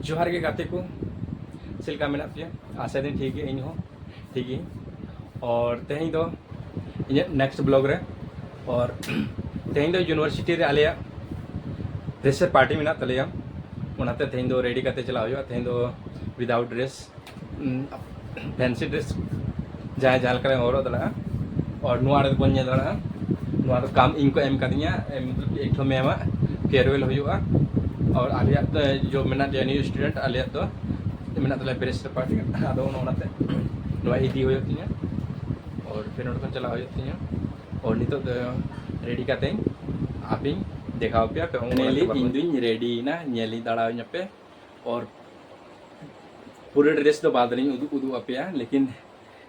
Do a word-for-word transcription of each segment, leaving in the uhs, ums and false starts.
ᱡᱚᱦᱟᱨ ᱜᱮ ᱜᱟᱛᱮ ᱠᱚ, ᱪᱮᱫ ᱞᱮᱠᱟ ᱢᱮᱱᱟᱜ ᱯᱮᱭᱟ? ᱟᱥᱟ ᱫᱤᱧ ᱴᱷᱤᱠ ᱜᱮ, ᱤᱧ ᱦᱚᱸ ᱴᱷᱤᱠ ᱜᱮ᱾ ᱟᱨ ᱛᱮᱦᱮᱧ ᱫᱚ ᱤᱧᱟᱹᱜ next vlog ᱨᱮ, ᱟᱨ ᱛᱮᱦᱮᱧ ᱫᱚ university ᱨᱮ ᱟᱞᱮᱭᱟᱜ fresher party ᱢᱮᱱᱟᱜ ᱛᱟᱞᱮᱭᱟ, ᱚᱱᱟᱛᱮ ᱛᱮᱦᱮᱧ ᱫᱚ ready ᱠᱟᱛᱮ ᱪᱟᱞᱟᱜ ᱦᱩᱭᱩᱜᱼᱟ᱾ ᱛᱮᱦᱮᱧ ᱫᱚ without dress, ᱩᱢ, fancy dress ᱡᱟᱦᱟᱸᱭ ᱡᱟᱦᱟᱸ ᱞᱮᱠᱟ ᱦᱚᱨᱚᱜ ᱫᱟᱲᱮᱭᱟᱜᱼᱟ᱾ ᱟᱨ ᱱᱚᱣᱟ ᱨᱮ ᱵᱚᱱ ᱧᱮᱞ ᱫᱟᱲᱮᱭᱟᱜᱼᱟ, ᱱᱚᱣᱟ ᱫᱚ ᱠᱟᱢ ᱤᱧ ᱠᱚ ᱮᱢ ᱠᱟᱫᱤᱧᱟ, ᱮ, ᱢᱚᱛᱞᱚᱵ ᱠᱤ ᱮᱠ ᱴᱷᱚ ᱢᱮᱢ ᱟᱜ farewell ᱦᱩᱭᱩᱜᱼᱟ᱾ ᱟᱨ ᱟᱞᱮᱭᱟᱜ ᱫᱚ ᱡᱚ ᱢᱮᱱᱟᱜ ᱞᱮᱭᱟ new student, ᱟᱞᱮᱭᱟᱜ ᱫᱚ ᱢᱮᱱᱟᱜ ᱛᱟᱞᱮᱭᱟ fresher party, ᱟᱫᱚ ᱚᱱᱟ ᱚᱱᱟᱛᱮ ᱱᱚᱣᱟ ᱤᱫᱤ ᱦᱩᱭᱩᱜ ᱛᱤᱧᱟᱹ᱾ ᱟᱨ ᱯᱷᱤᱨ ᱱᱚᱰᱮ ᱠᱷᱚᱱ ᱪᱟᱞᱟᱜ ᱦᱩᱭᱩᱜ ᱛᱤᱧᱟᱹ᱾ ᱟᱨ ᱱᱤᱛᱚᱜ ᱫᱚ ready ᱠᱟᱛᱮ ᱟᱯᱮᱧ ᱫᱮᱠᱷᱟᱣ ᱯᱮᱭᱟ᱾ ᱯᱮ finally ᱤᱧ ᱫᱩᱧ ready ᱮᱱᱟ, ᱧᱮᱞᱤᱧ ᱫᱟᱲᱟᱣᱟᱹᱧ ᱯᱮ᱾ ᱟᱨ ᱯᱩᱨᱟᱹ dress ᱫᱚ ᱵᱟᱫᱽ ᱨᱤᱧ ᱩᱫᱩᱜ ᱩᱫᱩᱜ ᱟᱯᱮᱭᱟ, ᱞᱮᱠᱤᱱ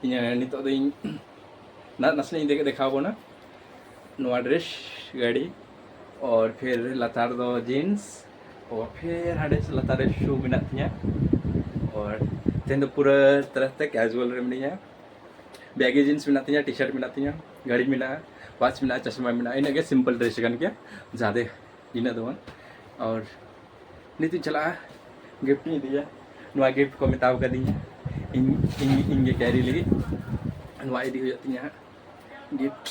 ᱤᱧ ᱱᱤᱛᱚᱜ ᱫᱚ ᱤᱧ ᱱᱟ-, ᱱᱟᱥᱮᱱᱟᱜ ᱤᱧ ᱫᱮ-, ᱫᱮᱠᱷᱟᱣ ᱵᱚᱱᱟ᱾ ᱱᱚᱣᱟ dress, ᱜᱟᱹᱲᱤ, ᱟᱨ ᱯᱷᱤᱨ ᱞᱟᱛᱟᱨ ᱫᱚ jeans, ᱟᱨ ᱯᱷᱤᱨ ᱦᱟᱸᱰᱮ ᱞᱟᱛᱟᱨ ᱨᱮ shoe ᱢᱮᱱᱟᱜ ᱛᱤᱧᱟ᱾ ᱟᱨ ᱛᱮᱦᱮᱧ ᱫᱚ ᱯᱩᱨᱟᱹ ᱛᱟᱨᱟᱦ ᱛᱮ casual ᱨᱮ ᱢᱤᱱᱟᱹᱧᱟ᱾ Baggy jeans ᱢᱮᱱᱟᱜ ᱛᱤᱧᱟ, T-shirt ᱢᱮᱱᱟᱜ ᱛᱤᱧᱟ, ᱜᱟᱹᱲᱤ ᱢᱮᱱᱟᱜᱼᱟ, watch ᱢᱮᱱᱟᱜᱼᱟ, ᱪᱚᱥᱢᱟ ᱢᱮᱱᱟᱜᱼᱟ, ᱤᱱᱟᱹᱜ ᱜᱮ simple dress ᱠᱟᱱ ᱜᱮᱭᱟ, ᱡᱟᱫᱮ ᱤᱱᱟᱹᱜ ᱫᱚ ᱵᱟᱝ᱾ ᱟᱨ ᱱᱤᱛ ᱤᱧ ᱪᱟᱞᱟᱜᱼᱟ, gift ᱤᱧ ᱤᱫᱤᱭᱟ᱾ ᱱᱚᱣᱟ gift ᱠᱚ ᱢᱮᱛᱟᱣ ᱠᱟᱫᱤᱧᱟ ᱤᱧ, ᱤᱧ, ᱤᱧ ᱜᱮ carry ᱞᱟᱹᱜᱤᱫ᱾ ᱱᱚᱣᱟ ᱤᱫᱤ ᱦᱩᱭᱩᱜ ᱛᱤᱧᱟ ᱦᱟᱸᱜ gift᱾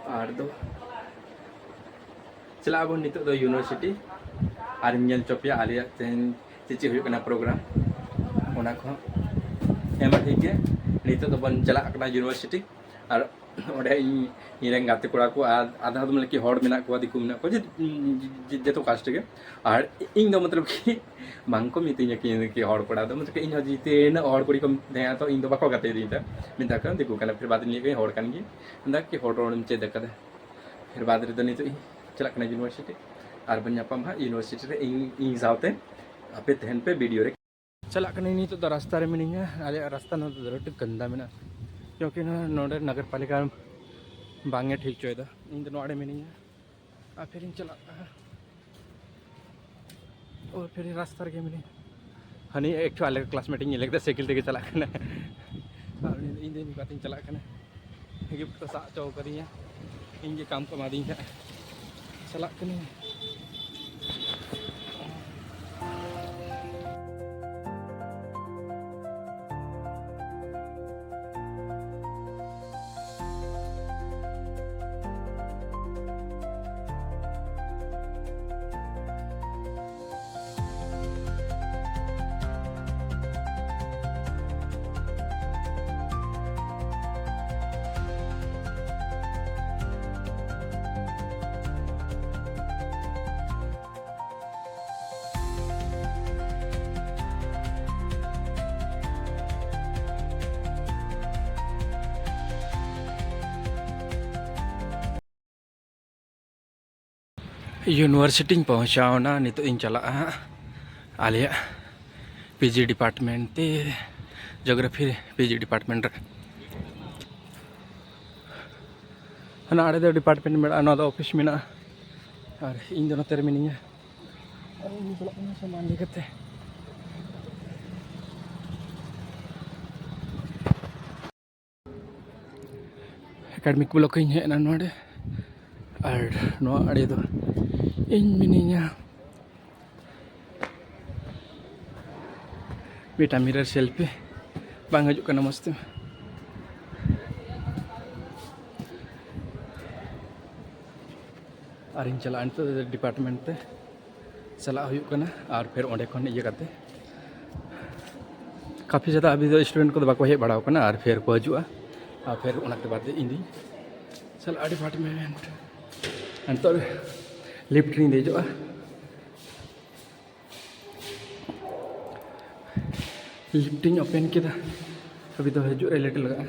ᱟᱨ ᱫᱚ ᱪᱟᱞᱟᱜ ᱟᱵᱚᱱ ᱱᱤᱛᱚᱜ ᱫᱚ university, ᱟᱨᱤᱧ ᱧᱮᱞ ᱦᱚᱪᱚ ᱯᱮᱭᱟ ᱟᱞᱮᱭᱟᱜ ᱛᱮᱦᱮᱧ ᱪᱮᱫ ᱪᱮᱫ ᱦᱩᱭᱩᱜ ᱠᱟᱱᱟ program, ᱚᱱᱟ ᱠᱚᱦᱚᱸ᱾ ᱦᱮᱸ, ᱢᱟ ᱴᱷᱤᱠ ᱜᱮᱭᱟ, ᱱᱤᱛᱚᱜ ᱫᱚᱵᱚᱱ ᱪᱟᱞᱟᱜ ᱠᱟᱱᱟ university᱾ ᱟᱨ ᱚᱸᱰᱮ ᱤᱧ, ᱤᱧ ᱨᱮᱱ ᱜᱟᱛᱮ ᱠᱚᱲᱟ ᱠᱚ ᱟᱨ ᱟᱫᱷᱟ ᱫᱚ ᱢᱟᱱᱮ ᱠᱤ ᱦᱚᱲ ᱢᱮᱱᱟᱜ ᱠᱚᱣᱟ, ᱫᱤᱠᱩ ᱢᱮᱱᱟᱜ ᱠᱚᱣᱟ, ᱡᱮ, ᱡᱮ, ᱡᱚᱛᱚ caste ᱜᱮ᱾ ᱟᱨ ᱤᱧ ᱫᱚ ᱢᱚᱛᱞᱚᱵ ᱠᱤ ᱵᱟᱝ ᱠᱚ ᱢᱤᱛᱟᱹᱧᱟ ᱠᱤ, ᱠᱤ ᱦᱚᱲ ᱠᱚᱲᱟ ᱫᱚ, ᱢᱚᱛᱞᱚᱵ ᱠᱤ ᱤᱧ ᱦᱚᱸ ᱡᱮ ᱛᱤᱱᱟᱹᱜ ᱦᱚᱲ ᱠᱩᱲᱤ ᱠᱚ ᱛᱟᱦᱮᱸ ᱛᱚ ᱤᱧ ᱫᱚ ᱵᱟᱠᱚ ᱜᱟᱛᱮ ᱤᱫᱤᱧ ᱛᱟᱦᱮᱸ᱾ ᱢᱮᱛᱟ ᱠᱚᱣᱟ ᱫᱤᱠᱩ ᱠᱟᱱᱟ, ᱯᱷᱤᱨ ᱵᱟᱫᱽ ᱨᱮ ᱞᱟᱹᱭ ᱠᱚᱣᱟ ᱦᱚᱲ ᱠᱟᱱ ᱜᱮ᱾ ᱢᱮᱱᱫᱟ ᱠᱤ ᱦᱚᱲ ᱨᱚᱲ ᱮᱢ ᱪᱮᱫ ᱟᱠᱟᱫᱟ? ᱯᱷᱤᱨ ᱵᱟᱫᱽ ᱨᱮᱫᱚ ᱱᱤᱛᱚᱜ ᱤᱧ ᱪᱟᱞᱟᱜ ᱠᱟᱱᱟ university, ᱟᱨ ᱵᱚᱱ ᱧᱟᱯᱟᱢ ᱦᱟᱸᱜ university ᱨᱮ ᱤᱧ, ᱤᱧ ᱥᱟᱶᱛᱮ᱾ ᱟᱯᱮ ᱛᱟᱦᱮᱱ ᱯᱮ video ᱨᱮ᱾ ᱪᱟᱞᱟᱜ ᱠᱟᱹᱱᱟᱹᱧ, ᱱᱤᱛᱚᱜ ᱫᱚ ᱨᱟᱥᱛᱟ ᱨᱮ ᱢᱤᱱᱟᱹᱧᱟ᱾ ᱟᱞᱮᱭᱟᱜ ᱨᱟᱥᱛᱟ ᱱᱚᱛᱮ ᱫᱚ ᱟᱹᱰᱤ ᱜᱟᱱᱫᱟ ᱢᱮᱱᱟᱜᱼᱟ, ᱠᱤᱭᱩᱸᱠᱤ ᱱᱚ-, ᱱᱚᱰᱮ ᱱᱚᱜᱚᱨ ᱯᱟᱞᱤᱠᱟ ᱵᱟᱝ ᱮ ᱴᱷᱤᱠ ᱦᱚᱪᱚᱭᱮᱫᱟ᱾ ᱤᱧ ᱫᱚ ᱱᱚᱣᱟ ᱨᱮ ᱢᱤᱱᱟᱹᱧᱟ, ᱟᱨ ᱯᱷᱤᱨᱤᱧ ᱪᱟᱞᱟᱜᱼᱟ᱾ ᱚ, ᱯᱷᱤᱨ ᱨᱟᱥᱛᱟ ᱨᱮᱜᱮ ᱢᱤᱱᱟᱹᱧᱟ᱾ ᱦᱟᱹᱱᱤ ᱮᱠᱴᱩ ᱟᱞᱮ classmate ᱤᱧ ᱧᱮᱞ ᱠᱮᱫᱟ, ᱥᱟᱭᱠᱮᱞ ᱛᱮᱜᱮ ᱪᱟᱞᱟᱜ ᱠᱟᱱᱟ᱾ ᱟᱨ ᱩᱱᱤ ᱫᱚ ᱤᱧ ᱫᱚ ᱤᱧ ᱜᱟᱛᱮᱧ ᱪᱟᱞᱟᱜ ᱠᱟᱱᱟ᱾ Gift ᱠᱚ ᱥᱟᱵ ᱦᱚᱪᱚ ᱠᱟᱫᱤᱧᱟ, ᱤᱧ ᱜᱮ ᱠᱟᱢ ᱠᱚ ᱮᱢᱟᱫᱤᱧ ᱛᱟᱦᱮᱸᱫ᱾ ᱪᱟᱞᱟᱜ ᱠᱟᱹᱱᱟᱹᱧ᱾ ᱤᱭᱩᱱᱤᱵᱷᱟᱨᱥᱤᱴᱤᱧ ᱯᱳᱣᱪᱷᱟᱣᱱᱟ᱾ ᱱᱤᱛᱚᱜ ᱤᱧ ᱪᱟᱞᱟᱜᱼᱟ ᱦᱟᱸᱜ ᱟᱞᱮᱭᱟᱜ ᱯᱤᱡᱤ ᱰᱤᱯᱟᱨᱴᱢᱮᱱᱴ ᱛᱮ, ᱡᱤᱭᱳᱜᱨᱟᱯᱷᱤ ᱯᱤᱡᱤ ᱰᱤᱯᱟᱨᱴᱢᱮᱱᱴ ᱨᱮ᱾ ᱦᱟᱱᱟ ᱟᱲᱮ ᱫᱚ ᱰᱤᱯᱟᱨᱴᱢᱮᱱᱴ ᱢᱮᱱᱟᱜᱼᱟ, ᱱᱚᱣᱟ ᱫᱚ ᱚᱯᱷᱤᱥ ᱢᱮᱱᱟᱜᱼᱟ, ᱟᱨ ᱤᱧ ᱫᱚ ᱱᱚᱛᱮ ᱨᱮ ᱢᱤᱱᱟᱹᱧᱟ᱾ ᱟᱨ ᱤᱧ ᱪᱟᱞᱟᱜ ᱠᱟᱱᱟ ᱥᱟᱢᱟᱱ ᱤᱫᱤ ᱠᱟᱛᱮ᱾ ᱮᱠᱟᱰᱮᱢᱤᱠ ᱵᱞᱚᱠ ᱤᱧ ᱦᱮᱡ ᱮᱱᱟ ᱱᱚᱰᱮ, ᱟᱨ ᱱᱚᱣᱟ ᱟᱲᱮ ᱫᱚ ᱤᱧ ᱢᱤᱱᱟᱹᱧᱟ᱾ ᱢᱤᱫᱴᱟᱝ ᱢᱤᱨᱟᱨ ᱥᱮᱞᱯᱷᱤ ᱵᱟᱝ ᱦᱤᱡᱩᱜ ᱠᱟᱱᱟ ᱢᱚᱡᱽ ᱛᱮ᱾ ᱟᱨᱤᱧ ᱪᱟᱞᱟᱜᱼᱟ ᱱᱤᱛᱚᱜ ᱰᱤᱯᱟᱨᱴᱢᱮᱱᱴ ᱛᱮ, ᱪᱟᱞᱟᱜ ᱦᱩᱭᱩᱜ ᱠᱟᱱᱟ᱾ ᱟᱨ ᱯᱷᱮᱨ ᱚᱸᱰᱮ ᱠᱷᱚᱱ ᱤᱭᱟᱹ ᱠᱟᱛᱮ, ᱠᱟᱯᱷᱤ ᱡᱟᱫᱟ ᱟᱵᱷᱤ ᱫᱚ ᱥᱴᱩᱰᱮᱱᱴ ᱠᱚᱫᱚ ᱵᱟᱠᱚ ᱦᱮᱡ ᱵᱟᱲᱟᱣ ᱠᱟᱱᱟ, ᱟᱨ ᱯᱷᱮᱨ ᱠᱚ ᱦᱤᱡᱩᱜᱼᱟ᱾ ᱟᱨ ᱯᱷᱮᱨ ᱚᱱᱟᱛᱮ ᱵᱟᱫᱮ ᱤᱧ ᱫᱩᱧ ᱪᱟᱞᱟᱜᱼᱟ ᱰᱤᱯᱟᱨᱴᱢᱮᱱᱴ᱾ ᱱᱤᱛᱚᱜ ᱞᱤᱯᱷᱴ ᱨᱤᱧ ᱫᱮᱡᱚᱜᱼᱟ᱾ ᱞᱤᱯᱷᱴ ᱤᱧ ᱳᱯᱮᱱ ᱠᱮᱫᱟ, ᱟᱵᱷᱤ ᱫᱚ ᱦᱤᱡᱩᱜ ᱨᱮ ᱞᱮᱴ ᱞᱟᱜᱟᱜᱼᱟ᱾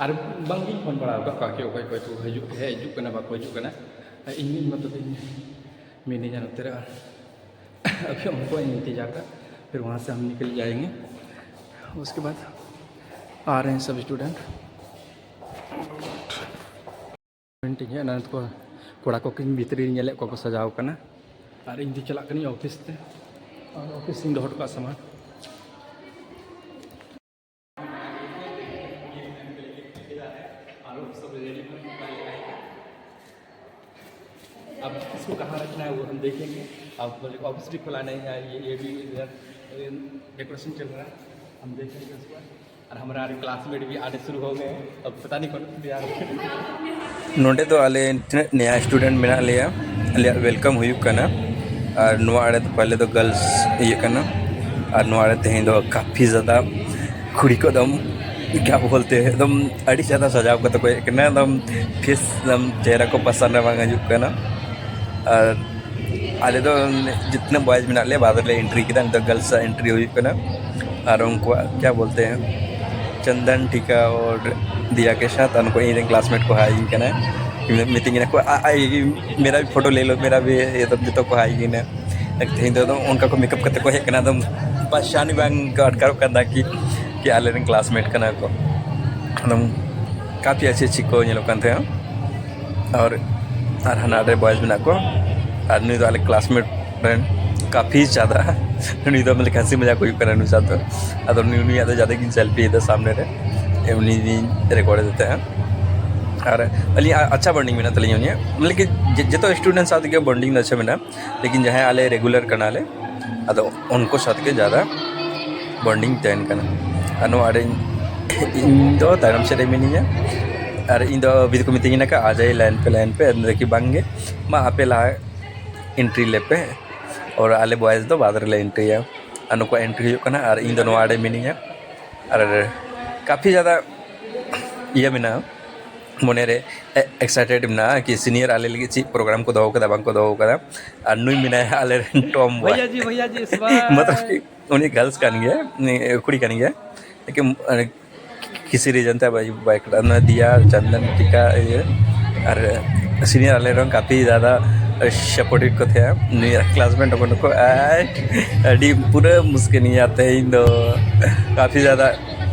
ᱟᱨ ᱵᱟᱝᱜᱤᱧ ᱯᱷᱳᱱ ᱵᱟᱲᱟ ᱟᱠᱟᱫ ᱠᱚᱣᱟ ᱠᱤ ᱚᱠᱚᱭ ᱚᱠᱚᱭ ᱠᱚ ᱦᱤᱡᱩᱜ, ᱦᱮᱡ ᱦᱤᱡᱩᱜ ᱠᱟᱱᱟ, ᱵᱟᱠᱚ ᱦᱤᱡᱩᱜ ᱠᱟᱱᱟ᱾ ᱤᱧ ᱢᱤᱫ ᱢᱚᱛᱚ ᱛᱤᱧ ᱢᱤᱱᱟᱹᱧᱟ ᱱᱚᱛᱮ ᱨᱮ᱾ ᱟᱨ ᱟᱵᱷᱤ ᱩᱱᱠᱩ ᱤᱧ ᱤᱱᱛᱮᱡᱟᱨ ᱠᱟ, ᱯᱷᱤᱨ ᱣᱟᱦᱟᱸ ᱥᱮ ᱦᱟᱢ ᱱᱤᱠᱟᱞ ᱡᱟᱭᱮᱸᱜᱮ᱾ ᱩᱥᱠᱮ ᱵᱟᱫ ᱟ ᱨᱮ ᱦᱮᱸ ᱥᱟᱵ ᱥᱴᱩᱰᱮᱱᱴ᱾ ᱢᱤᱱᱴ ᱤᱧ ᱦᱮᱡ ᱮᱱᱟ, ᱱᱤᱛ ᱠᱚ ᱠᱚᱲᱟ ᱠᱚ ᱠᱤᱱ ᱵᱷᱤᱛᱨᱤ ᱨᱤᱧ ᱧᱮᱞᱮᱫ ᱠᱚᱣᱟ ᱠᱚ ᱥᱟᱡᱟᱣ ᱠᱟᱱᱟ, ᱟᱨ ᱤᱧ ᱫᱚ ᱪᱟᱞᱟᱜ ᱠᱟᱹᱱᱟᱹᱧ ᱚᱯᱷᱤᱥ ᱛᱮ, ᱟᱨ ᱚᱯᱷᱤᱥ ᱤᱧ ᱫᱚᱦᱚ ᱦᱚᱴᱚ ᱠᱟᱜ ᱥᱟᱢᱟᱱ᱾ अब इसको कहाँ रखना है वो हम देखेंगे। अब ऑफिस भी खुला नहीं है, ये ये भी इधर डेकोरेशन चल रहा है, हम देखेंगे उसको। और हमारा क्लासमेट भी आने शुरू हो गए हैं, अब पता नहीं कौन बिहार। ᱱᱚᱰᱮ ᱫᱚ ᱟᱞᱮ ᱛᱤᱱᱟᱹᱜ ᱱᱮᱭᱟ ᱥᱴᱩᱰᱮᱱᱴ ᱢᱮᱱᱟᱜ ᱞᱮᱭᱟ, ᱟᱞᱮᱭᱟᱜ ᱣᱮᱞᱠᱟᱢ ᱦᱩᱭᱩᱜ ᱠᱟᱱᱟ᱾ ᱟᱨ ᱱᱚᱣᱟ ᱟᱲᱮ ᱫᱚ ᱯᱟᱦᱞᱮ ᱫᱚ ᱜᱟᱨᱞᱥ ᱤᱭᱟᱹ ᱠᱟᱱᱟ, ᱟᱨ ᱱᱚᱣᱟ ᱟᱲᱮ ᱛᱮᱦᱮᱧ ᱫᱚ ᱠᱟᱯᱷᱤ ᱡᱟᱫᱟ ᱠᱩᱲᱤ ᱠᱚ ᱮᱠᱫᱚᱢ ᱠᱭᱟ ᱵᱚᱞᱛᱮ ᱮᱠᱫᱚᱢ ᱟᱹᱰᱤ ᱡᱟᱫᱟ ᱥᱟᱡᱟᱣ ᱠᱟᱛᱮ ᱠᱚ ᱦᱮᱡ ᱠᱟᱱᱟ, ᱮᱠᱫᱚᱢ ᱯᱷᱮᱥ ᱮᱠᱫᱚᱢ ᱪᱮᱦᱨᱟ ᱠᱚ ᱯᱟᱥᱟᱱ ᱨᱮ ᱵᱟᱝ ᱦᱤᱡᱩᱜ ᱠᱟᱱᱟ᱾ ᱟᱨ ᱟᱞᱮ ᱫᱚ ᱡᱤᱛᱱᱟ ᱵᱚᱭᱮᱡᱽ ᱢᱮᱱᱟᱜ ᱞᱮᱭᱟ ᱵᱟᱫ ᱨᱮᱞᱮ ᱮᱱᱴᱨᱤ ᱠᱮᱫᱟ, ᱱᱤᱛᱚᱜ ᱜᱟᱨᱞᱥ ᱟᱜ ᱮᱱᱴᱨᱤ ᱦᱩᱭᱩᱜ ᱠᱟᱱᱟ᱾ ᱟᱨ ᱩᱱᱠᱩᱣᱟᱜ ᱠᱭᱟ ᱵᱚᱞᱛᱮ ᱦᱮᱸ ᱪᱚᱱᱫᱚᱱ ᱴᱷᱤᱠᱟ ᱟᱨ ᱫᱤᱭᱟ ᱠᱮ ᱥᱟᱛᱷ, ᱟᱨ ᱱᱩᱠᱩ ᱤᱧ ᱨᱮᱱ ᱠᱞᱟᱥᱢᱮᱴ ᱠᱚ ᱦᱟᱭ ᱤᱧ ᱠᱟᱱᱟ᱾ ᱢᱤᱛᱟᱹᱧ ᱠᱟᱱᱟ ᱠᱚ, "ᱟ- ᱟᱭ, ᱢᱮᱨᱟ ᱵᱷᱤ ᱯᱷᱳᱴᱳ ᱞᱮ ᱞᱳ, ᱢᱮᱨᱟ ᱵᱷᱤ ᱤᱭᱟᱹ ᱛᱚ ᱡᱚᱛᱚ ᱠᱚ ᱦᱟᱭ ᱜᱮ ᱱᱟ᱾ ᱛᱮᱦᱮᱧ ᱫᱚ ᱟᱫᱚ ᱚᱱᱠᱟ ᱠᱚ ᱢᱮᱠᱟᱯ ᱠᱟᱛᱮ ᱠᱚ ᱦᱮᱡ ᱠᱟᱱᱟ, ᱟᱫᱚ ᱯᱟᱨᱮᱥᱟᱱᱤ ᱵᱟᱝ ᱟᱴᱠᱟᱨᱚᱜ ᱠᱟᱱ ᱛᱟᱦᱮᱸ ᱠᱤ ᱠᱤ ᱟᱞᱮ ᱨᱮᱱ ᱠᱞᱟᱥᱢᱮᱴ ᱠᱟᱱᱟ ᱠᱚ᱾ ᱮᱠᱫᱚᱢ ᱠᱟᱯᱷᱤ ᱟᱪᱷᱮ ᱟᱪᱷᱮ ᱠᱚ ᱧᱮᱞᱚᱜ ᱠᱟᱱ ᱛᱟᱦᱮᱸᱜᱼᱟ᱾ ᱟᱨ ᱟᱨ ᱦᱟᱱᱟ ᱟᱹᱰᱮ ᱵᱚᱭᱮᱡᱽ ᱢᱮᱱᱟᱜ ᱠᱚᱣᱟ᱾ ᱟᱨ ᱱᱩᱭ ᱫᱚ ᱟᱞᱮ ᱠᱞᱟᱥᱢᱮᱴ ᱨᱮᱱ ᱠᱟᱯᱷᱤ ᱡᱟᱫᱟ, ᱱᱩᱭ ᱫᱚ ᱢᱟᱱᱮ ᱦᱟᱹᱥᱤ ᱢᱟᱡᱟᱠ ᱦᱩᱭᱩᱜ ᱠᱟᱱᱟ ᱱᱩᱭ ᱥᱟᱶ ᱫᱚ᱾ ᱟᱫᱚ ᱱᱩᱭ ᱩᱱᱤᱭᱟᱜ ᱫᱚ ᱡᱟᱫᱟ ᱜᱤᱧ ᱥᱮᱞᱯᱷᱤᱭᱮᱫᱟ ᱥᱟᱢᱱᱮ ᱨᱮ, ᱩᱱᱤ ᱜᱤᱧ ᱨᱮᱠᱚᱨᱰ ᱮᱫ ᱛᱟᱦᱮᱸᱜᱼᱟ᱾ ᱟᱨ ᱟᱹᱞᱤᱧᱟᱜ ᱟᱪᱪᱷᱟ ᱵᱚᱱᱰᱤᱝ ᱢᱮᱱᱟᱜ ᱛᱟᱹᱞᱤᱧᱟ ᱩᱱᱤᱭᱟᱜ, ᱢᱟᱱᱮ ᱠᱤ ᱡᱮ- ᱡᱚᱛᱚ ᱥᱴᱩᱰᱮᱱᱴ ᱥᱟᱶ ᱛᱮᱜᱮ ᱵᱚᱱᱰᱤᱝ ᱫᱚ ᱟᱪᱪᱷᱟ ᱢᱮᱱᱟᱜᱼᱟ, ᱞᱮᱠᱤᱱ ᱡᱟᱦᱟᱸᱭ ᱟᱞᱮ ᱨᱮᱜᱩᱞᱟᱨ ᱠᱟᱱᱟᱞᱮ, ᱟᱫᱚ ᱩᱱᱠᱩ ᱥᱟᱶ ᱛᱮᱜᱮ ᱡᱟᱫᱟ ᱵᱚᱱᱰᱤᱝ ᱛᱟᱦᱮᱱ ᱠᱟᱱᱟ᱾ ᱟᱨ ᱱᱚᱣᱟ ᱨᱮ ᱤᱧ ᱫᱚ ᱛᱟᱭᱱᱚᱢ ᱥᱮᱫ ᱨᱮ ᱢᱤᱱᱟᱹᱧᱟ᱾ ᱟᱨ ᱤᱧ ᱫᱚ ᱟᱹᱵᱤ ᱫᱚᱠᱚ ᱢᱤᱛᱟᱹᱧ ᱠᱟᱱᱟ, "ᱠᱟ ᱟ ᱡᱟᱭᱮ, ᱞᱟᱭᱤᱱ ᱯᱮ, ᱞᱟᱭᱤᱱ ᱯᱮ", ᱟᱫᱚ ᱠᱤ ᱵᱟᱝ ᱜᱮ, ᱢᱟ ᱟᱯᱮ ᱞᱟᱦᱟ ᱮᱱᱴᱨᱤ ᱞᱮᱯᱮ, ᱟᱨ ᱟᱞᱮ ᱵᱚᱭᱮᱡᱽ ᱫᱚ ᱵᱟᱫᱽ ᱨᱮᱞᱮ ᱮᱱᱴᱨᱤᱭᱟ᱾ ᱟᱨ ᱱᱩᱠᱩᱣᱟᱜ ᱮᱱᱴᱨᱤ ᱦᱩᱭᱩᱜ ᱠᱟᱱᱟ, ᱟᱨ ᱤᱧ ᱫᱚ ᱱᱚᱣᱟ ᱟᱲᱮ ᱢᱤᱱᱟᱹᱧᱟ᱾ ᱟᱨ ᱠᱟᱯᱷᱤ ᱡᱟᱫᱟ ᱤᱭᱟᱹ ᱢᱮᱱᱟᱜᱼᱟ ᱢᱚᱱᱮ ᱨᱮ, ᱮᱠᱥᱟᱭᱴᱮᱰ ᱢᱮᱱᱟᱜᱼᱟ ᱠᱤ ᱥᱤᱱᱤᱭᱟᱨ ᱟᱞᱮ ᱞᱟᱹᱜᱤᱫ ᱪᱮᱫ ᱯᱨᱳᱜᱨᱟᱢ ᱠᱚ ᱫᱚᱦᱚ ᱠᱟᱫᱟ, ᱵᱟᱝ ᱠᱚ ᱫᱚᱦᱚ ᱠᱟᱫᱟ᱾ ᱟᱨ ᱱᱩᱭ ᱢᱮᱱᱟᱭᱟ ᱟᱞᱮ ᱨᱮᱱ ᱴᱚᱢ ᱵᱚᱭ᱾ भैया जी, भैया जी, इस बार ᱢᱚᱛᱞᱚᱵ ᱠᱤ ᱩᱱᱤ ᱜᱟᱨᱞᱥ ᱠᱟᱱ ᱜᱮᱭᱟ, ᱩᱱᱤ ᱠᱩᱲᱤ ᱠᱟᱱ ᱜᱮᱭᱟ, ᱞᱮᱠᱤᱱ ᱠᱤᱥᱤ ᱨᱤᱡᱚᱱ ᱛᱮ ᱵᱟᱭ ᱵᱟᱭ ᱠᱟᱴᱟᱜ ᱱᱚᱣᱟ ᱫᱤᱭᱟ ᱪᱚᱱᱫᱚᱱ ᱴᱤᱠᱟ ᱤᱭᱟᱹ᱾ ᱟᱨ ᱥᱤᱱᱤᱭᱟᱨ ᱟᱞᱮ ᱨᱮᱱ ᱠᱟᱯᱷᱤ ᱡᱟᱫᱟ ᱥᱟᱯᱳᱨᱴᱮᱰ ᱠᱚ ᱛᱟᱦᱮᱸᱜᱼᱟ᱾ ᱱᱩᱭᱟᱜ ᱠᱞᱟᱥᱢᱮᱴ ᱦᱚᱸ ᱱᱩᱠᱩ ᱟᱹᱰᱤ ᱯᱩᱨᱟᱹ ᱢᱩᱥᱠᱤᱞ ᱤᱧ ᱛᱮᱦᱮᱧ ᱫᱚ ᱠᱟᱯᱷᱤ ᱡᱟᱫᱟ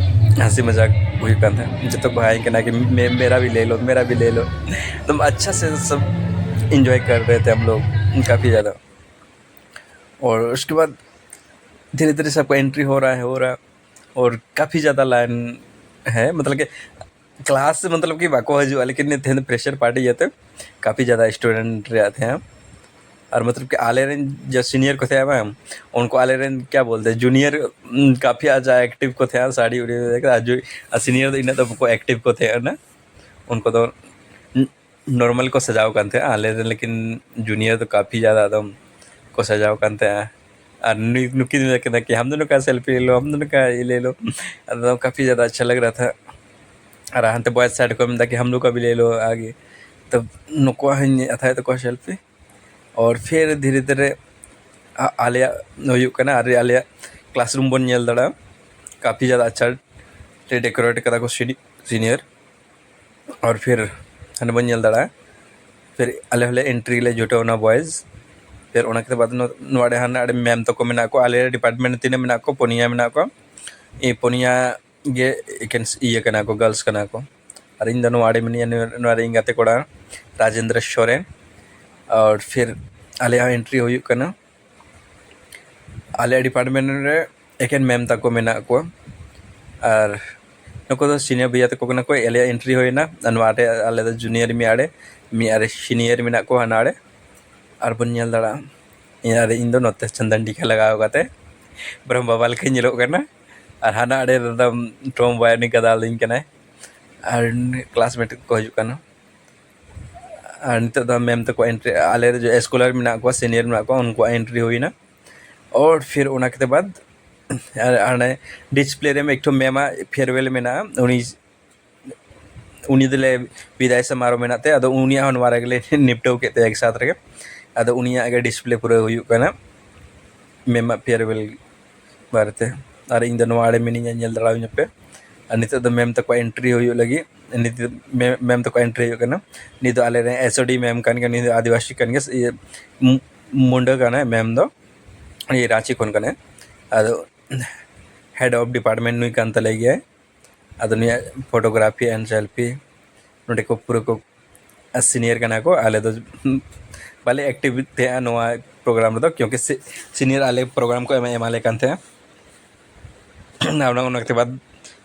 ᱦᱟᱹᱥᱤ ᱢᱟᱡᱟᱠ ᱦᱩᱭᱩᱜ ᱠᱟᱱ ᱛᱟᱦᱮᱸᱫ᱾ ᱡᱚᱛᱚ ᱠᱚ ᱦᱟᱭ ᱠᱟᱱᱟ ᱠᱤ, "ᱢᱮ- ᱢᱮᱨᱟ ᱵᱷᱤ ᱞᱮ ᱞᱳ, ᱢᱮᱨᱟ ᱵᱷᱤ ᱞᱮ ᱞᱳ", ᱮᱠᱫᱚᱢ ᱟᱪᱪᱷᱟ ᱥᱮ ᱥᱚᱵ ᱮᱱᱡᱚᱭ ᱠᱟᱨ ᱨᱮ ᱛᱷᱮ ᱦᱟᱢ ᱞᱳᱜ ᱠᱟᱯᱷᱤ ᱡᱟᱫᱟ᱾ ᱚᱨ ᱩᱥᱠᱮ ᱵᱟᱫ ᱫᱷᱤᱨᱮ ᱫᱷᱤᱨᱮ ᱥᱚᱵ ᱠᱟ ᱮᱱᱴᱨᱤ ᱦᱳ ᱨᱟᱦᱟ ᱦᱳ ᱨᱟᱦᱟ ᱚᱨ ᱠᱟᱯᱷᱤ ᱡᱟᱫᱟ ᱞᱟᱭᱤᱱ ᱦᱮ ᱢᱚᱛᱞᱚᱵ ᱠᱤ ᱠᱞᱟᱥ ᱢᱚᱛᱞᱚᱵ ᱠᱤ ᱵᱟᱠᱚ ᱦᱤᱡᱩᱜᱼᱟ, ᱞᱮᱠᱤᱱ ᱛᱮᱦᱮᱧ ᱫᱚ ᱯᱨᱮᱥᱟᱨ ᱯᱟᱨᱴᱤ ᱤᱭᱟᱹᱛᱮ ᱠᱟᱯᱷᱤ ᱡᱟᱫᱟ ᱥᱴᱩᱰᱮᱱᱴ ᱨᱮᱭᱟᱜ ᱛᱟᱦᱮᱸ᱾ ᱟᱨ ᱢᱚᱛᱞᱚᱵ ᱠᱤ ᱟᱞᱮ ᱨᱮᱱ ᱡᱟ ᱥᱤᱱᱤᱭᱟᱨ ᱠᱚ ᱛᱟᱦᱮᱸ ᱵᱟᱝ, ᱩᱱᱠᱩ ᱟᱞᱮ ᱨᱮᱱ ᱠᱭᱟ ᱵᱚᱞᱛᱮ ᱡᱩᱱᱤᱭᱟᱨ ᱠᱟᱯᱷᱤ ᱟᱡᱟ ᱮᱠᱴᱤᱵᱷ ᱠᱚ ᱛᱟᱦᱮᱸ, ᱥᱟᱹᱲᱤ ᱩᱲᱤ ᱟᱨ ᱡᱩ- ᱟᱨ ᱥᱤᱱᱤᱭᱟᱨ ᱫᱚ ᱤᱱᱟᱹᱜ ᱫᱚ ᱵᱟᱠᱚ ᱮᱠᱴᱤᱵᱷ ᱠᱚ ᱛᱟᱦᱮᱸ ᱠᱟᱱᱟ᱾ ᱩᱱᱠᱩ ᱫᱚ ᱱᱚᱨᱢᱟᱞ ᱠᱚ ᱥᱟᱡᱟᱣ ᱠᱟᱱ ᱛᱟᱦᱮᱸᱜᱼᱟ, ᱟᱞᱮ ᱨᱮᱱ ᱞᱮᱠᱤᱱ ᱡᱩᱱᱤᱭᱟᱨ ᱫᱚ ᱠᱟᱯᱷᱤ ᱡᱟᱫᱟ ᱮᱠᱫᱚᱢ ᱠᱚ ᱥᱟᱡᱟᱣ ᱠᱟᱱ ᱛᱟᱦᱮᱸᱜᱼᱟ᱾ ᱟᱨ ᱱᱩᱭ ᱱᱩᱠᱤᱱ ᱢᱮᱱ ᱠᱮᱫᱟ ᱠᱤ ᱦᱟᱢ ᱫᱚᱱᱚ ᱠᱟ ᱥᱮᱞᱯᱷᱤ ᱞᱮ ᱞᱳ, ᱦᱟᱢ ᱫᱚᱱᱚ ᱠᱟ ᱤᱭᱟᱹ ᱞᱮ ᱞᱳ᱾ ᱟᱫᱚ ᱠᱟᱯᱷᱤ ᱡᱟᱫᱟ ᱟᱪᱪᱷᱟ ᱞᱟᱜ ᱨᱟᱦᱟ ᱛᱷᱟ᱾ ᱟᱨ ᱦᱟᱱᱛᱮ ᱵᱚᱭᱮᱡᱽ ᱥᱟᱭᱤᱰ ᱠᱚ ᱢᱮᱱᱫᱟ ᱠᱤ ᱦᱟᱢ ᱞᱳᱜ ᱠᱟ ᱵᱷᱤ ᱞᱮ ᱞᱳ ᱟᱜᱮ᱾ ᱛᱚ ᱱᱩᱠᱩᱣᱟᱜ ᱦᱚᱸᱧ ᱦᱟᱛᱟᱣᱮᱫ ᱛᱟᱠᱚᱣᱟ ᱥᱮᱞᱯᱷᱤ᱾ ᱚᱨ ᱯᱷᱤᱨ ᱫᱷᱤᱨᱮ ᱫᱷᱤᱨᱮ ᱟ- ᱟᱞᱮᱭᱟᱜ ᱦᱩᱭᱩᱜ ᱠᱟᱱᱟ, ᱟᱨ ᱟᱞᱮᱭᱟᱜ ᱠᱞᱟᱥᱨᱩᱢ ᱵᱚᱱ ᱧᱮᱞ ᱫᱟᱲᱮᱭᱟᱜᱼᱟ, ᱠᱟᱯᱷᱤ ᱡᱟᱫᱟ ᱟᱪᱪᱷᱟ ᱛᱮ ᱰᱮᱠᱳᱨᱮᱴ ᱠᱟᱫᱟ ᱠᱚ ᱥᱤᱱᱤ- ᱥᱤᱱᱤᱭᱟᱨ᱾ ᱟᱨ ᱯᱷᱤᱨ ᱦᱟᱸᱰᱮ ᱵᱚᱱ ᱧᱮᱞ ᱫᱟᱲᱮᱭᱟᱜᱼᱟ᱾ ᱯᱷᱤᱨ ᱟᱞᱮ ᱦᱚᱸᱞᱮ ᱮᱱᱴᱨᱤ ᱞᱮ ᱡᱩᱴᱟᱹᱣ ᱮᱱᱟ ᱵᱚᱭᱮᱡᱽ᱾ ᱯᱷᱤᱨ ᱚᱱᱟ ᱠᱟᱛᱮ ᱵᱟᱫ ᱱᱚ-, ᱱᱚᱣᱟ ᱨᱮ ᱦᱟᱱᱟ ᱟᱹᱰᱤ ᱢᱮᱢ ᱛᱟᱠᱚ ᱢᱮᱱᱟᱜ ᱠᱚᱣᱟ᱾ ᱟᱞᱮ ᱰᱤᱯᱟᱨᱴᱢᱮᱱᱴ ᱛᱤᱱᱟᱹᱜ ᱢᱮᱱᱟᱜ ᱠᱚᱣᱟ? ᱯᱩᱱᱭᱟ ᱢᱮᱱᱟᱜ ᱠᱚᱣᱟ᱾ ᱤᱧ ᱯᱩᱱᱭᱟ ᱜᱮ ᱮᱠᱮᱱ ᱤᱭᱟᱹ ᱠᱟᱱᱟ ᱠᱚ, ᱜᱟᱨᱞᱥ ᱠᱟᱱᱟ ᱠᱚ᱾ ᱟᱨ ᱤᱧ ᱫᱚ ᱱᱚᱣᱟ ᱨᱮ ᱢᱤᱱᱟᱹᱧᱟ, ᱱᱚᱣᱟ ᱨᱮ ᱤᱧ ᱜᱟᱛᱮ ᱠᱚᱲᱟ ᱨᱟᱡᱮᱱᱫᱨᱚ ᱥᱚᱨᱮᱱ᱾ ᱟᱨ ᱯᱷᱤᱨ ᱟᱞᱮᱭᱟᱜ ᱮᱱᱴᱨᱤ ᱦᱩᱭᱩᱜ ᱠᱟᱱᱟ᱾ ᱟᱞᱮᱭᱟᱜ ᱰᱤᱯᱟᱨᱴᱢᱮᱱᱴ ᱨᱮ ᱮᱠᱮᱱ ᱢᱮᱢ ᱛᱟᱠᱚ ᱢᱮᱱᱟᱜ ᱠᱚᱣᱟ᱾ ᱟᱨ ᱱᱩᱠᱩ ᱫᱚ ᱥᱤᱱᱤᱭᱟᱨ ᱵᱚᱭᱦᱟ ᱛᱟᱠᱚ ᱠᱟᱱᱟ ᱠᱚ᱾ ᱟᱞᱮᱭᱟᱜ ᱮᱱᱴᱨᱤ ᱦᱩᱭᱱᱟ, ᱟᱨ ᱱᱚᱣᱟ ᱨᱮ ᱟᱞᱮ ᱫᱚ ᱡᱩᱱᱤᱭᱟᱨ ᱢᱤᱫ ᱟᱲᱮ, ᱢᱤᱫ ᱟᱲᱮ ᱥᱤᱱᱤᱭᱟᱨ ᱢᱮᱱᱟᱜ ᱠᱚᱣᱟ ᱦᱟᱱᱟ ᱟᱲᱮ᱾ ᱟᱨ ᱵᱚᱱ ᱧᱮᱞ ᱫᱟᱲᱮᱭᱟᱜᱼᱟ, ᱤᱧ ᱟᱨ ᱤᱧ ᱫᱚ ᱱᱚᱛᱮ ᱪᱚᱱᱫᱚᱱ ᱴᱤᱠᱟ ᱞᱟᱜᱟᱣ ᱠᱟᱛᱮ ᱵᱨᱚᱦᱢ ᱵᱟᱵᱟ ᱞᱮᱠᱟᱧ ᱧᱮᱞᱚᱜ ᱠᱟᱱᱟ᱾ ᱟᱨ ᱦᱟᱱᱟ ᱟᱲᱮ ᱨᱮᱫᱚ ᱴᱚᱢ ᱵᱚᱭ ᱩᱱᱤ ᱜᱟᱫᱟᱞ ᱤᱧ ᱠᱟᱱᱟᱭ᱾ ᱟᱨ ᱠᱞᱟᱥᱢᱮᱴ ᱠᱚ ᱦᱤᱡᱩᱜ ᱠᱟᱱᱟ᱾ ᱟᱨ ᱱᱤᱛᱚᱜ ᱫᱚ ᱢᱮᱢ ᱛᱟᱠᱚ ᱮᱱᱴᱨᱤ, ᱟᱞᱮ ᱨᱮ ᱥᱠᱚᱞᱟᱨ ᱢᱮᱱᱟᱜ ᱠᱚᱣᱟ, ᱥᱤᱱᱤᱭᱟᱨ ᱢᱮᱱᱟᱜ ᱠᱚᱣᱟ, ᱩᱱᱠᱩᱣᱟᱜ ᱮᱱᱴᱨᱤ ᱦᱩᱭᱱᱟ᱾ ᱟᱨ ᱯᱷᱤᱨ ᱚᱱᱟ ᱠᱟᱛᱮ ᱵᱟᱫ ᱟᱨ ᱦᱟᱱᱮ ᱰᱤᱥᱯᱞᱮ ᱨᱮ ᱮᱠᱴᱩ ᱢᱮᱢᱟᱜ ᱯᱷᱮᱭᱟᱨᱣᱮᱞ ᱢᱮᱱᱟᱜᱼᱟ, ᱩᱱᱤ ᱩᱱᱤ ᱫᱚᱞᱮ ᱵᱤᱫᱟᱭ ᱥᱚᱢᱟᱨᱳᱦ ᱢᱮᱱᱟᱜ ᱛᱮ, ᱟᱫᱚ ᱩᱱᱤᱭᱟᱜ ᱦᱚᱸ ᱱᱚᱣᱟ ᱨᱮᱜᱮᱞᱮ ᱱᱤᱯᱴᱟᱹᱣ ᱠᱮᱫ ᱛᱮ ᱮᱠ ᱥᱟᱛ ᱨᱮᱜᱮ᱾ ᱟᱫᱚ ᱩᱱᱤᱭᱟᱜ ᱜᱮ ᱰᱤᱥᱯᱞᱮ ᱯᱩᱨᱟᱹ ᱦᱩᱭᱩᱜ ᱠᱟᱱᱟ ᱢᱮᱢᱟᱜ ᱯᱷᱮᱭᱟᱨᱣᱮᱞ ᱵᱟᱨᱮᱛᱮ᱾ ᱟᱨ ᱤᱧ ᱫᱚ ᱱᱚᱣᱟ ᱟᱲᱮ ᱢᱤᱱᱟᱹᱧᱟ, ᱧᱮᱞ ᱫᱟᱲᱮᱭᱟᱹᱧ ᱯᱮ᱾ ᱟᱨ ᱱᱤᱛᱚᱜ ᱫᱚ ᱢᱮᱢ ᱛᱟᱠᱚᱣᱟᱜ ᱮᱱᱴᱨᱤ ᱦᱩᱭᱩᱜ ᱞᱟᱹᱜᱤᱫ, ᱱᱤᱛᱚᱜ ᱢᱮ-, ᱢᱮᱢ ᱛᱟᱠᱚᱣᱟᱜ ᱮᱱᱴᱨᱤ ᱦᱩᱭᱩᱜ ᱠᱟᱱᱟ᱾ ᱱᱤᱛ ᱫᱚ ᱟᱞᱮ ᱨᱮᱱ ᱮᱪ ᱳ ᱰᱤ ᱢᱮᱢ ᱠᱟᱱ ᱜᱮᱭᱟ, ᱱᱤᱛ ᱫᱚ ᱟᱹᱫᱤᱵᱟᱹᱥᱤ ᱠᱟᱱ ᱜᱮᱭᱟ, ᱤᱭᱟᱹ, ᱢᱩ-, ᱢᱩᱱᱰᱟᱹ ᱠᱟᱱᱟᱭ ᱢᱮᱢ ᱫᱚ, ᱤᱭᱟᱹ, ᱨᱟᱸᱪᱤ ᱠᱷᱚᱱ ᱠᱟᱱᱟᱭ᱾ ᱟᱫᱚ ᱦᱮᱰ ᱚᱯᱷ ᱰᱤᱯᱟᱨᱴᱢᱮᱱᱴ ᱱᱩᱭ ᱠᱟᱱ ᱛᱟᱞᱮ ᱜᱮᱭᱟᱭ᱾ ᱟᱫᱚ ᱱᱩᱭᱟᱜ ᱯᱷᱳᱴᱳᱜᱨᱟᱯᱷᱤ ᱮᱱᱰ ᱥᱮᱞᱯᱷᱤ ᱱᱚᱸᱰᱮ ᱠᱚ ᱯᱩᱨᱟᱹ ᱠᱚ ᱥᱤᱱᱤᱭᱟᱨ ᱠᱟᱱᱟ ᱠᱚ᱾ ᱟᱞᱮ ᱫᱚ ᱵᱟᱞᱮ ᱮᱠᱴᱤᱵᱷ ᱛᱟᱦᱮᱸᱜᱼᱟ ᱱᱚᱣᱟ ᱯᱨᱳᱜᱨᱟᱢ ᱨᱮᱫᱚ, ᱠᱤᱭᱩᱸᱠᱤ ᱥᱤ-, ᱥᱤᱱᱤᱭᱟᱨ ᱟᱞᱮ ᱯᱨᱳᱜᱨᱟᱢ ᱠᱚ ᱮᱢᱟ, ᱮᱢᱟ ᱞᱮ ᱠᱟᱱ ᱛᱟᱦᱮᱸᱜᱼᱟ᱾ ᱚᱱᱟ, ᱚᱱᱟ ᱠᱟᱛᱮ ᱵᱟᱫ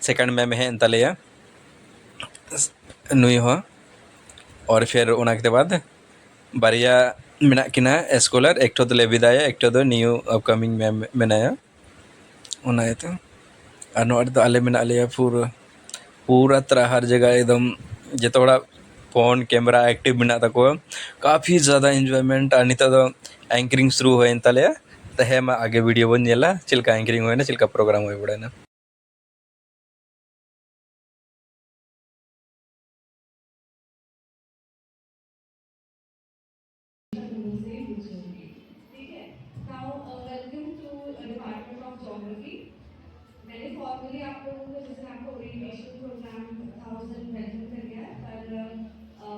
ᱥᱮᱠᱮᱱᱰ ᱢᱮᱢ ᱦᱮᱡ ᱮᱱ ᱛᱟᱞᱮᱭᱟ, ᱱᱩᱭ ᱦᱚᱸ᱾ ᱟᱨ ᱯᱷᱤᱨ ᱚᱱᱟ ᱠᱟᱛᱮ ᱵᱟᱫ ᱵᱟᱨᱭᱟ ᱢᱮᱱᱟᱜ ᱠᱤᱱᱟ ᱥᱠᱚᱞᱟᱨ, ᱮᱠᱴᱷᱚ ᱫᱚᱞᱮ ᱵᱤᱫᱟᱭᱟ, ᱮᱠᱴᱷᱚ ᱫᱚ ᱱᱤᱭᱩ ᱟᱯᱠᱟᱢᱤᱝ ᱢᱮᱢ ᱢᱮᱱᱟᱭᱟ᱾ ᱚᱱᱟ ᱤᱭᱟᱹᱛᱮ᱾ ᱟᱨ ᱱᱚᱣᱟ ᱨᱮᱫᱚ ᱟᱞᱮ ᱢᱮᱱᱟᱜ ᱞᱮᱭᱟ ᱯᱩᱨᱟᱹ, ᱯᱩᱨᱟᱹ ᱛᱨᱟ ᱦᱟᱨ ᱡᱟᱭᱜᱟ ᱮᱠᱫᱚᱢ ᱡᱚᱛᱚ ᱦᱚᱲᱟᱜ ᱯᱷᱳᱱ ᱠᱮᱢᱮᱨᱟ ᱮᱠᱴᱤᱵᱷ ᱢᱮᱱᱟᱜ ᱛᱟᱠᱚᱣᱟ᱾ ᱠᱟᱯᱷᱤ ᱡᱟᱫᱟ ᱮᱱᱡᱚᱭᱢᱮᱱᱴ᱾ ᱟᱨ ᱱᱤᱛᱚᱜ ᱫᱚ ᱮᱝᱠᱟᱨᱤᱝ ᱥᱩᱨᱩ ᱦᱩᱭᱮᱱ ᱛᱟᱞᱮᱭᱟ᱾ ᱛᱚ ᱦᱮᱸ, ᱢᱟ ᱟᱜᱮ ᱵᱷᱤᱰᱤᱭᱳ ᱵᱚᱱ ᱧᱮᱞᱟ, ᱪᱮᱫ ᱞᱮᱠᱟ ᱮᱝᱠᱟᱨᱤᱝ ᱦᱩᱭᱱᱟ, ᱪᱮᱫ ᱞᱮᱠᱟ ᱯᱨᱳᱜᱨᱟᱢ ᱦᱩᱭ ᱵᱟᱲᱟᱭᱮᱱᱟ᱾ ठीक है, now, uh, welcome to, uh, Department of Geography। मैंने फॉर्मली आप लोगों को, जैसे मैं आपको ओरिएंटेशन प्रोग्राम था, उस दिन वेलकम कर दिया, पर, uh,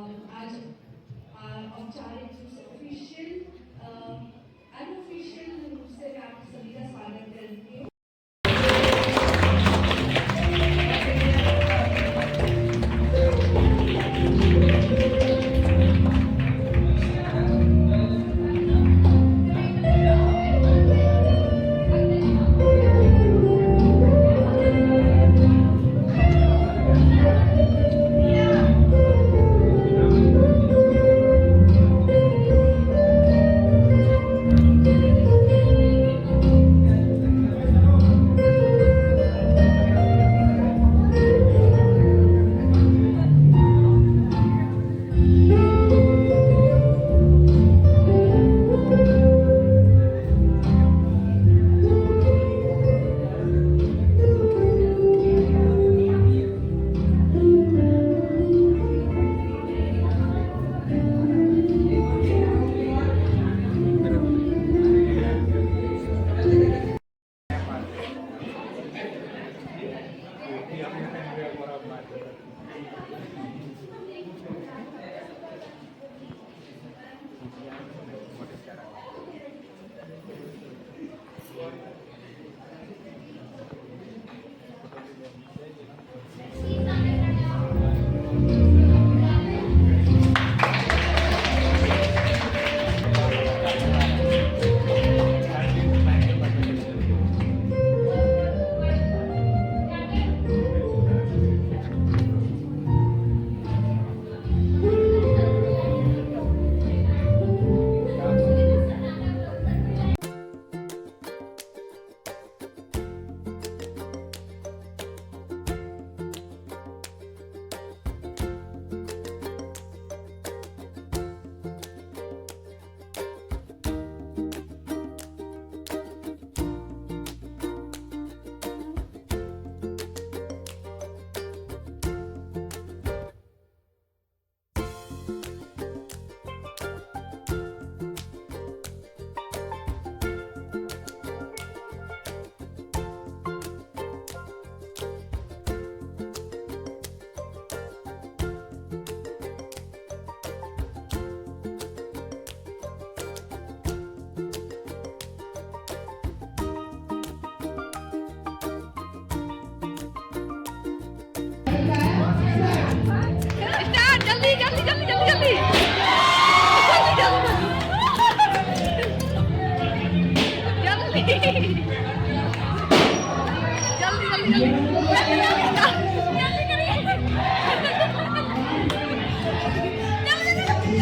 जल्दी, जल्दी, जल्दी, जल्दी। जल्दी, जल्दी, जल्दी। जल्दी। जल्दी, जल्दी, जल्दी। जल्दी करिए। जल्दी, जल्दी।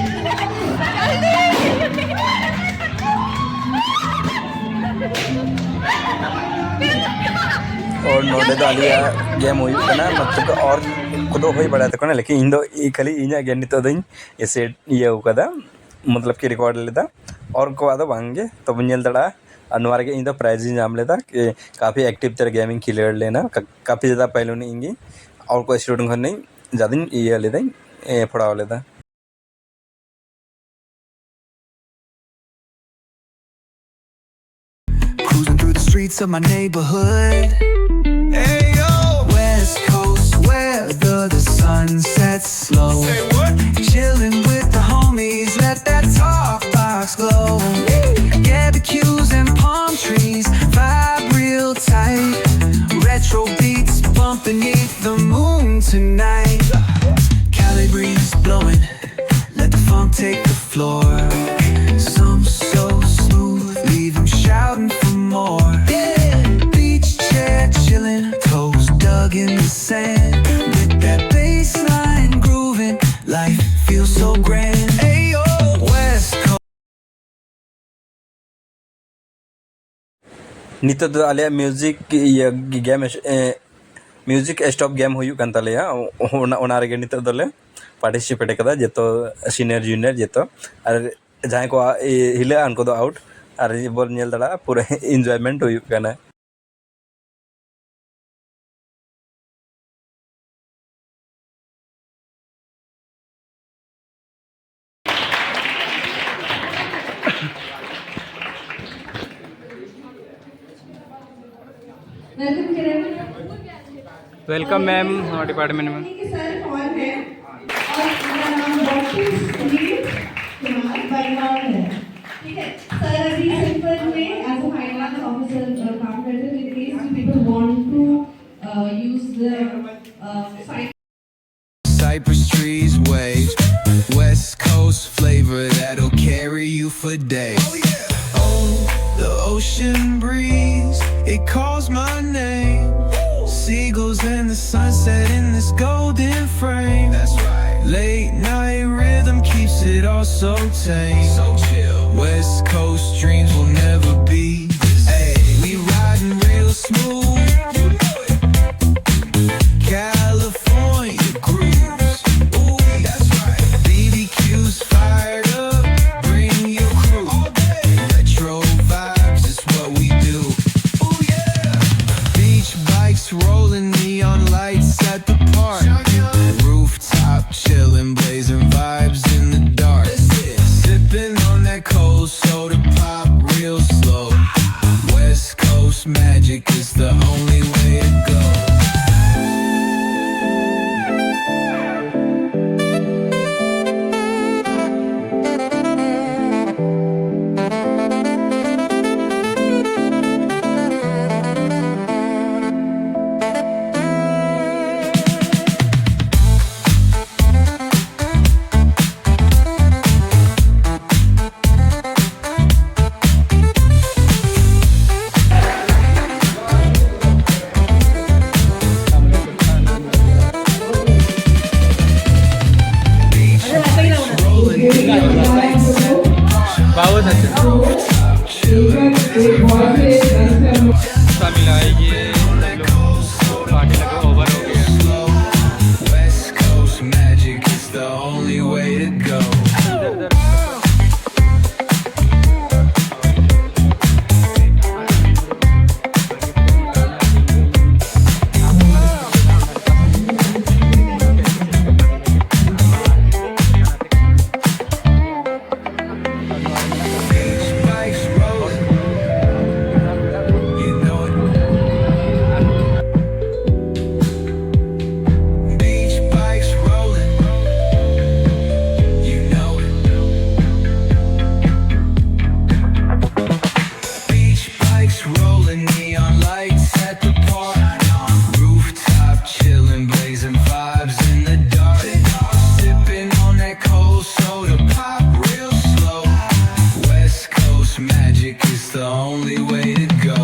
और ᱱᱚᱰᱮ ᱫᱚ ᱟᱞᱮᱭᱟᱜ ᱜᱮᱢ ᱦᱩᱭᱩᱜ ᱠᱟᱱᱟ, ᱢᱚᱛᱞᱚᱵ ᱚᱨ ᱠᱚᱫᱚ ᱦᱩᱭ ᱵᱟᱲᱟᱭ ᱛᱟᱠᱚ ᱠᱟᱱᱟ, ᱞᱮᱠᱤᱱ ᱤᱧ ᱫᱚ ᱤ-, ᱠᱷᱟᱹᱞᱤ ᱤᱧᱟᱹᱜ ᱜᱮ ᱱᱤᱛᱚᱜ ᱫᱚᱧ ᱮᱥᱮᱴ ᱤᱭᱟᱹᱣ ᱠᱟᱫᱟ, ᱢᱚᱛᱞᱚᱵ ᱠᱤ ᱨᱮᱠᱚᱨᱰ ᱞᱮᱫᱟ, ᱚᱨ ᱠᱚᱣᱟᱜ ᱫᱚ ᱵᱟᱝ ᱜᱮ᱾ ᱛᱚᱵᱮ ᱧᱮᱞ ᱫᱟᱲᱮᱭᱟᱜᱼᱟ, ᱟᱨ ᱱᱚᱣᱟ ᱨᱮᱜᱮ ᱤᱧ ᱫᱚ ᱯᱨᱟᱭᱤᱡᱽ ᱤᱧ ᱧᱟᱢ ᱞᱮᱫᱟ, ᱠᱤ ᱠᱟᱯᱷᱤ ᱮᱠᱴᱤᱵᱷ ᱛᱮ ᱜᱮᱢ ᱤᱧ ᱠᱷᱮᱞᱳᱰ ᱞᱮᱱᱟ, ᱠᱟ-, ᱠᱟᱯᱷᱤ ᱡᱟᱫᱟ ᱯᱟᱭᱞᱚᱱᱤ ᱤᱧ ᱜᱮ, ᱚᱨ ᱠᱚ ᱥᱴᱩᱰᱮᱱᱴ ᱠᱷᱚᱱᱤᱧ ᱡᱟᱫᱤᱧ ᱤᱭᱟᱹ ᱞᱮᱫᱟᱹᱧ, ᱮ, ᱯᱷᱚᱲᱟᱣ ᱞᱮᱫᱟ᱾ Cruising through the streets of my neighborhood. Ayo. West Coast weather, the sun sets slow. Say what? Chilling with the homies, let that talk box glow. Yeah, the cues and palm trees vibe real tight. Retro beats bump beneath the moon tonight. Cali breeze blowing, let the funk take the floor. Some so smooth, leave 'em shouting for more. Yeah, beach chair chilling, toes dug in the sand. With that bass line grooving, life feels so grand. Ayo, West Coast. ᱱᱤᱛᱚᱜ ᱫᱚ ᱟᱞᱮᱭᱟᱜ music ᱤᱭᱟᱹ ᱜᱮᱢ, ᱮ, music stop ᱜᱮᱢ ᱦᱩᱭᱩᱜ ᱠᱟᱱ ᱛᱟᱞᱮᱭᱟ᱾ ᱚᱱᱟ, ᱚᱱᱟ ᱨᱮᱜᱮ ᱱᱤᱛᱚᱜ ᱫᱚᱞᱮ ᱯᱟᱨᱴᱤᱥᱤᱯᱮᱴ ᱠᱟᱫᱟ, ᱡᱚᱛᱚ ᱥᱤᱱᱤᱭᱟᱨ ᱡᱩᱱᱤᱭᱟᱨ ᱡᱚᱛᱚ᱾ ᱟᱨ ᱡᱟᱦᱟᱸᱭ ᱠᱚ, ᱮ, ᱦᱤᱞᱟᱹᱜᱼᱟ, ᱩᱱᱠᱩ ᱫᱚ ᱟᱣᱩᱴ᱾ ᱟᱨ ᱵᱚᱞ ᱧᱮᱞ ᱫᱟᱲᱮᱭᱟᱜᱼᱟ, ᱯᱩᱨᱟᱹ ᱤᱱᱡᱚᱭᱢᱮᱱᱴ ᱦᱩᱭᱩᱜ ᱠᱟᱱᱟ᱾ वेलकम करें। वेलकम मैम, हमारे डिपार्टमेंट में। कि सर कौन है और इनका नाम डॉक्टर सुनील कुमार बरनौर है। ठीक है, सर अभी सिंपल में एज अ फाइनेंस ऑफिसर काम करते हैं। In case you people want to use the Cypress trees wave, Day. Oh, the ocean breeze, it calls my name. Seagulls and the sunset in this golden frame. That's right. Late night rhythm keeps it all so tame. So chill. West Coast dreams will never be the same. Hey, we riding real smooth. California grooves. Ooh, that's right. B B Q's fired up. Bring your crew. All day. Retro vibes is what we do. Ooh, yeah. Beach bikes rolling, neon lights at the park. Rooftop chilling, blazing vibes in the dark. Sipping on that cold soda pop real slow. West Coast magic is the only way to go. बहुत अच्छा। सब मिला है ये, सब लोग party लगा, over हो गया। West Coast magic is the only way to go. Magic is the only way to go.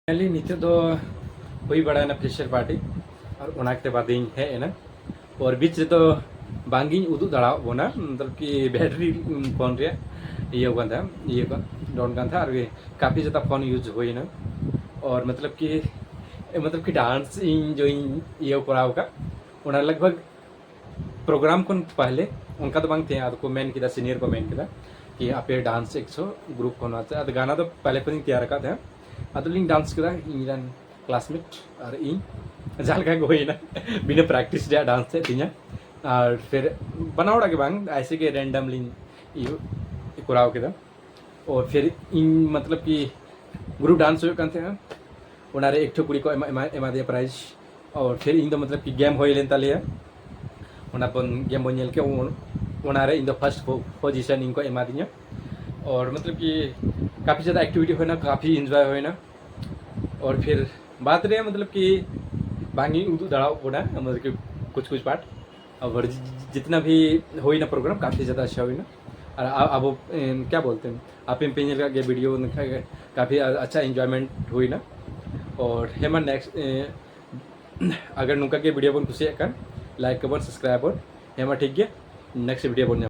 Finally, ᱱᱤᱛᱚᱜ ᱫᱚ ᱦᱩᱭ ᱵᱟᱲᱟᱭᱮᱱᱟ fresher party, ᱟᱨ ᱚᱱᱟ ᱠᱟᱛᱮ ᱵᱟᱫᱮᱧ ᱦᱮᱡ ᱮᱱᱟ᱾ ᱯᱚᱨ ᱵᱤᱪ ᱨᱮᱫᱚ ᱵᱟᱝᱜᱤᱧ ᱩᱫᱩᱜ ᱫᱟᱲᱮᱭᱟᱜ ᱵᱚᱱᱟ, ᱢᱚᱛᱞᱚᱵ ᱠᱤ ᱵᱮᱴᱨᱤ ᱯᱷᱳᱱ ᱨᱮᱭᱟᱜ ᱤᱭᱟᱹ ᱠᱟᱱ ᱛᱟᱦᱮᱸᱫ, ᱤᱭᱟᱹ ᱠᱚ ᱰᱟᱣᱩᱱ ᱠᱟᱱ ᱛᱟᱦᱮᱸᱫ, ᱟᱨ ᱠᱟᱯᱷᱤ ᱡᱟᱫᱟ ᱯᱷᱳᱱ ᱤᱭᱩᱡᱽ ᱦᱩᱭᱱᱟ᱾ ᱟᱨ ᱢᱚᱛᱞᱚᱵ ᱠᱤ ᱢᱚᱛᱞᱚᱵ ᱠᱤ ᱰᱟᱱᱥ ᱤᱧ ᱡᱚ ᱤᱧ ᱤᱭᱟᱹ ᱠᱚᱨᱟᱣ ᱟᱠᱟᱫ, ᱚᱱᱟ ᱞᱟᱜᱽ ᱵᱷᱟᱜᱽ ᱯᱨᱳᱜᱨᱟᱢ ᱠᱷᱚᱱ ᱯᱟᱦᱞᱮ ᱚᱱᱠᱟ ᱫᱚ ᱵᱟᱝ ᱛᱟᱦᱮᱸ, ᱟᱫᱚ ᱠᱚ ᱢᱮᱱ ᱠᱮᱫᱟ, ᱥᱤᱱᱤᱭᱟᱨ ᱠᱚ ᱢᱮᱱ ᱠᱮᱫᱟ ᱠᱤ ᱟᱯᱮ ᱰᱟᱱᱥ ᱮᱠᱥᱚ ᱜᱨᱩᱯ ᱠᱷᱚᱱ ᱟᱛᱮ, ᱟᱫᱚ ᱜᱟᱱᱟ ᱫᱚ ᱯᱟᱦᱞᱮ ᱠᱷᱚᱱᱤᱧ ᱛᱮᱭᱟᱨ ᱟᱠᱟᱫ ᱛᱟᱦᱮᱸᱫ, ᱟᱫᱚ ᱞᱤᱧ ᱰᱟᱱᱥ ᱠᱮᱫᱟ ᱤᱧ ᱨᱮᱱ ᱠᱞᱟᱥᱢᱮᱴ ᱟᱨ ᱤᱧ, ᱡᱟᱦᱟᱸ ᱞᱮᱠᱟ ᱜᱮ ᱦᱩᱭᱱᱟ ᱵᱤᱱᱟᱹ ᱯᱨᱮᱠᱴᱤᱥ ᱨᱮᱭᱟᱜ ᱰᱟᱱᱥ ᱛᱟᱦᱮᱸ ᱛᱤᱧᱟ᱾ ᱟᱨ ᱯᱷᱤᱨ ᱵᱟᱱᱟ ᱦᱚᱲᱟᱜ ᱜᱮ ᱵᱟᱝ, ᱟᱭᱥᱮ ᱜᱮ ᱨᱮᱱᱰᱟᱢ ᱞᱤᱧ ᱤᱭᱟᱹ ᱠᱚᱨᱟᱣ ᱠᱮᱫᱟ᱾ ᱚ ᱯᱷᱤᱨ ᱤᱧ ᱢᱚᱛᱞᱚᱵ ᱠᱤ ᱜᱨᱩᱯ ᱰᱟᱱᱥ ᱦᱩᱭᱩᱜ ᱠᱟᱱ ᱛᱟᱦᱮᱸᱱᱟ, ᱚᱱᱟᱨᱮ ᱮᱠ ᱴᱷᱚ ᱠᱩᱲᱤ ᱠᱚ ᱮᱢᱟ ᱮᱢᱟ ᱮᱢᱟ ᱫᱮᱭᱟ ᱯᱨᱟᱭᱤᱡᱽ᱾ ᱚ ᱯᱷᱤᱨ ᱤᱧ ᱫᱚ ᱢᱚᱛᱞᱚᱵ ᱠᱤ ᱜᱮᱢ ᱦᱩᱭ ᱞᱮᱱ ᱛᱟᱞᱮᱭᱟ, ᱚᱱᱟ ᱯᱚᱨ ᱜᱮᱢ ᱵᱚᱱ ᱧᱮᱞ ᱠᱮᱫ, ᱚᱱᱟᱨᱮ ᱤᱧ ᱫᱚ ᱯᱷᱟᱥᱴ ᱯᱚᱡᱤᱥᱚᱱ ᱤᱧ ᱠᱚ ᱮᱢᱟ ᱫᱤᱧᱟ᱾ ᱟᱨ ᱢᱚᱛᱞᱚᱵ ᱠᱤ ᱠᱟᱯᱷᱤ ᱡᱟᱫᱟ ᱮᱠᱴᱤᱵᱷᱤᱴᱤ ᱦᱩᱭᱱᱟ, ᱠᱟᱯᱷᱤ ᱮᱱᱡᱚᱭ ᱦᱩᱭᱱᱟ᱾ ᱟᱨ ᱯᱷᱤᱨ ᱵᱟᱫ ᱨᱮ ᱢᱚᱛᱞᱚᱵ ᱠᱤ ᱵᱟᱝ ᱤᱧ ᱩᱫᱩᱜ ᱫᱟᱲᱮᱭᱟᱜ ᱠᱟᱱᱟ, ᱢᱚᱛᱞᱚᱵ ᱠᱤ ᱠᱩᱪ ᱠᱩᱪ ᱯᱟᱨᱴ, ᱟᱵᱟᱨ ᱡᱤᱛᱱᱟ ᱵᱷᱤ ᱦᱩᱭᱱᱟ ᱯᱨᱳᱜᱨᱟᱢ ᱠᱟᱯᱷᱤ ᱡᱟᱫᱟ ᱟᱪᱪᱷᱟ ᱦᱩᱭᱱᱟ᱾ ᱟᱨ ᱟ- ᱟᱵᱚ ᱮᱢ, ᱠᱭᱟ ᱵᱚᱞᱛᱮ ᱦᱮᱸ, ᱟᱯᱮ ᱯᱮ ᱧᱮᱞ ᱠᱟᱜ ᱜᱮᱭᱟ ᱵᱷᱤᱰᱤᱭᱳ, ᱠᱟᱯᱷᱤ ᱟᱪᱪᱷᱟ ᱮᱱᱡᱚᱭᱢᱮᱱᱴ ᱦᱩᱭᱱᱟ᱾ ᱟᱨ ᱦᱮᱸ ᱢᱟ ᱱᱮᱠᱥᱴ ᱟᱜᱟᱨ ᱱᱚᱝᱠᱟ ᱜᱮ ᱵᱷᱤᱰᱤᱭᱳ ᱵᱚᱱ ᱠᱩᱥᱤᱭᱟᱜ ᱠᱷᱟᱱ ᱞᱟᱭᱤᱠ ᱟᱵᱚᱱ, ᱥᱟᱵᱥᱠᱨᱟᱭᱤᱵ ᱟᱵᱚᱱ᱾ ᱦᱮᱸ ᱢᱟ ᱴᱷᱤᱠ ᱜᱮᱭᱟ, ᱱᱮᱠᱥᱴ ᱵᱷᱤᱰᱤᱭᱳ ᱵᱚᱱ ᱧᱟᱢᱟ᱾